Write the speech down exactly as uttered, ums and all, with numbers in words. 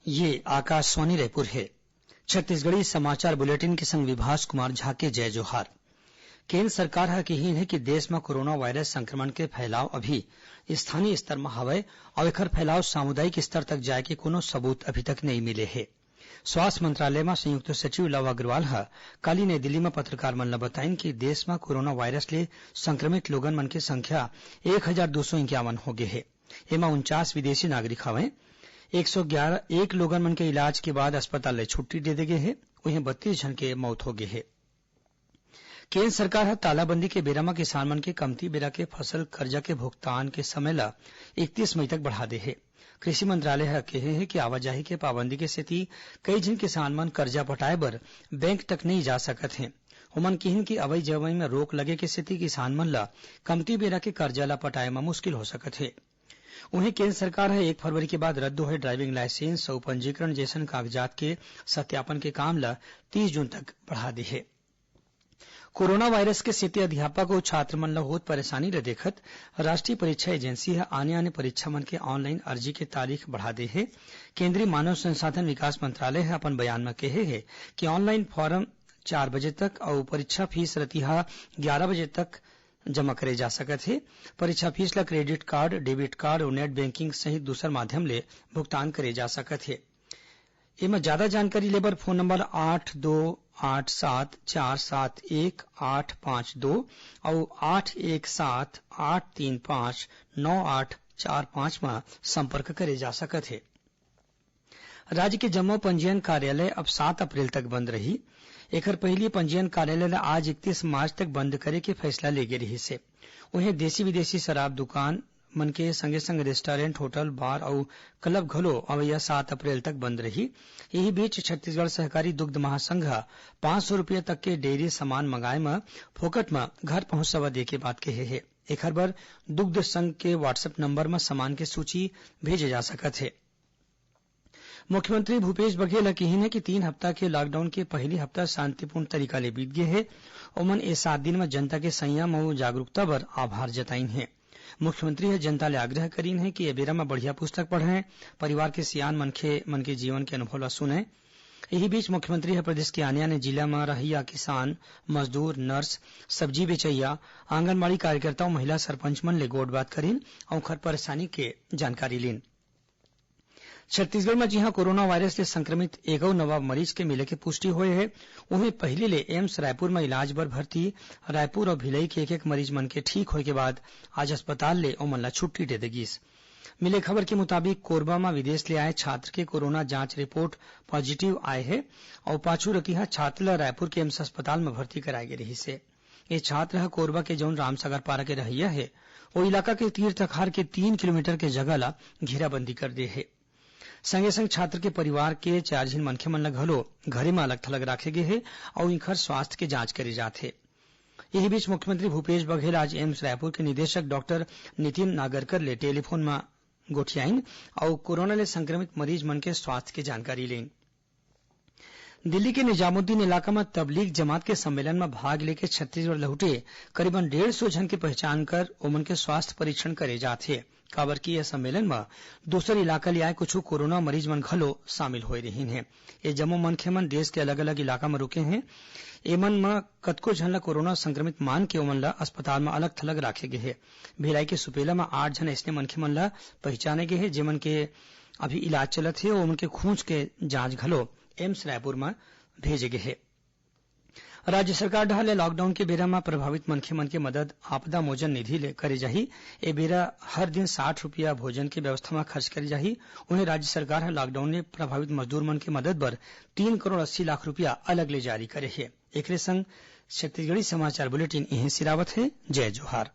ये आकाशवाणी रायपुर हे। छत्तीसगढ़ी समाचार बुलेटिन के संग विभास कुमार झा के जय जोहार। केंद्र सरकार ह किहीन हे कि देश म कोरोना वायरस संक्रमण के फैलाव अभी स्थानीय स्तर म हवय अउ एखर फैलाव सामुदायिक स्तर तक जाय के कोनो सबूत अभी तक नइ मिले हे। स्वास्थ्य मंत्रालय म संयुक्त सचिव लव अग्रवाल ह काली नई दिल्ली म पत्रकार मन ल बताइन कि देश म कोरोना वायरस ले संक्रमित लोगन मन के संख्या एक हजार दू सौ इंक्यावन हो गे हे। एमा उनचास विदेशी नागरिक हवंय। एक सौ ग्यारह एक लोगन मन के इलाज के बाद अस्पताल ले छुट्टी दे दे गे हे। उहें, बत्तीस झन के मौत हो गे हे। केंद्र सरकार ह तालाबंदी के बेरा म किसान मन के कमती बेरा के फसल कर्जा के भुगतान के समय ल इकतीस मई तक बढ़ा दे हे। कृषि मंत्रालय ह केहे हे कि आवाजाही के पाबंदी के सेती कई झन किसान मन कर्जा पटाए बर बैंक तक नइ जा सकत हें। ओमन किहीन कि अवई जवई म रोक लगे के सेती किसान मन ल कमती बेरा के कर्जा ल पटाए म मुश्किल हो सकत हे। उहें, केंद्र सरकार ह एक फरवरी के बाद रद्द होए ड्राइविंग लाइसेंस अउ पंजीकरण जइसन कागजात के सत्यापन के काम ल तीस जून तक बढ़ा दे हे। कोरोना वायरस के सेती अध्यापक अउ छात्र मन ल होत परेशानी ल देखत राष्ट्रीय परीक्षा एजेंसी ह आने-आने परीक्षा मन के ऑनलाइन अर्जी के तारीख बढ़ा दे हे। केंद्रीय मानव संसाधन विकास मंत्रालय ह अपन बयान म केहे हे कि ऑनलाइन फॉर्म चार बजे तक अउ परीक्षा फीस रतिहा ग्यारह बजे तक जमा करे जा सकत हे। परीक्षा फीस ल क्रेडिट कार्ड, डेबिट कार्ड अउ नेट बैंकिंग सहित दूसर माध्यम ले भुगतान करे जा सकत हे। एमा जादा जानकारी लेबर फोन नंबर आठ दो आठ सात चार सात एक आठ पाँच दो अउ आठ एक सात आठ तीन पाँच नौ आठ चार पाँच म संपर्क करे जा सकत हे। राज्य के जम्मो पंजीयन कार्यालय अब सात अप्रैल तक बंद रही। एखर पहिली पंजीयन कार्यालय ल आज इकतीस मार्च तक बंद करे के फैसला ले गे रिहिस हे। उहें, देसी विदेशी शराब दुकान मन के संगे संग रेस्टोरेंट, होटल, बार अउ क्लब घलो अवइया सात अप्रैल तक बंद रही। इही बीच, छत्तीसगढ़ सहकारी दुग्ध महासंघ ह पाँच सौ रुपया तक के डेयरी सामान मंगाए म फोकट म घर पहुंच सेवा दे के बात कहे हे। एखर बर दुग्ध संघ के WhatsApp नंबर म सामान के सूची भेजे जा सकत हे। मुख्यमंत्री भूपेश बघेल ह किहीन हे कि तीन हफ्ता के लॉकडाउन के पहिली हफ्ता शांतिपूर्ण तरीका ले बीत गे हे। ओमन ए सात दिन म जनता के संयम अउ जागरूकता बर आभार जताइन हे। मुख्यमंत्री ह जनता ले आग्रह करीन हे कि ए बेरा म बढ़िया पुस्तक पढ़ें, परिवार के सियान मनखे मन के जीवन के अनुभव ल सुनें। इही बीच मुख्यमंत्री ह प्रदेश के आने-आने जिला म रहइया किसान, मजदूर, नर्स, सब्जी बेचइया, आंगनबाड़ी कार्यकर्ता अउ महिला सरपंच मन ले गोठ बात करीन अउ ओखर परेशानी के जानकारी लीन। छत्तीसगढ़ म जिहां कोरोना वायरस ले संक्रमित एक अउ नवा मरीज के मिले के पुष्टि होए हे, उहें पहिली ले एम्स रायपुर म इलाज बर भर्ती रायपुर अउ भिलई के एक-एक मरीज मन के ठीक होए के बाद आज अस्पताल ले ओमन ला छुट्टी दे दे गिस। मिले खबर के मुताबिक, कोरबा म विदेश ले आए छात्र के कोरोना जांच रिपोर्ट पॉजिटिव आए हे अउ पाछू रतिहा छात्र ल रायपुर के एम्स अस्पताल म भर्ती कराए गे रिहिस हे। ये छात्र ह कोरबा के जउन रामसागर पारा के रहइया हे, ओ इलाका के तीर तखार के तीन किलोमीटर के जगह ला घेराबंदी कर दे हे। संगे संग छात्र के परिवार के चार झिन मनखे मन ल घलो घरे म अलग थलग राखे गे हे अउ इखर स्वास्थ्य के जांच करे जात हे। इही बीच मुख्यमंत्री भूपेश बघेल आज एम्स रायपुर के निदेशक डॉक्टर नितिन नागरकर ले टेलीफोन म गोठियाइन अउ कोरोना ले संक्रमित मरीज मन के स्वास्थ्य के जानकारी लीन। दिल्ली के निजामुद्दीन इलाका म तबलीग जमात के सम्मेलन म भाग लेके छत्तीसगढ़ लहुटे करीबन डेढ़ सौ झन के पहचान कर ओमन के स्वास्थ्य परीक्षण करे जात हे, काबर कि यह सम्मेलन म दूसर इलाका ले आए कुछ कोरोना मरीज मन घलो शामिल होए रहिन हे। ये जम्मो मनखे मन देश के अलग-अलग इलाका म रुके हें। एमन म कतको झन ल कोरोना संक्रमित मान के ओमन ल अस्पताल म अलग-थलग राखे गे हे। भिलाई के सुपेला म आठ झन अइसने मनखे मन ल पहिचाने गे हे, जेमन के अभी इलाज चलत हे। ओमन के खूंज के जांच घलो एम्स रायपुर म भेजे गे हे। राज्य सरकार डहार ले लॉकडाउन के बेरा म प्रभावित मनखे मन के मदद आपदा मोचन निधि ले करे जाही। ए बेरा हर दिन साठ रुपया भोजन के व्यवस्था म खर्च करे जाही। उहें, राज्य सरकार ह लॉकडाउन ले प्रभावित मजदूर मन के मदद बर तीन करोड़ अस्सी लाख रुपया अलग ले जारी करे हे। एकरे संग छत्तीसगढ़ी समाचार बुलेटिन इहें सिरावत हे। जय जोहार।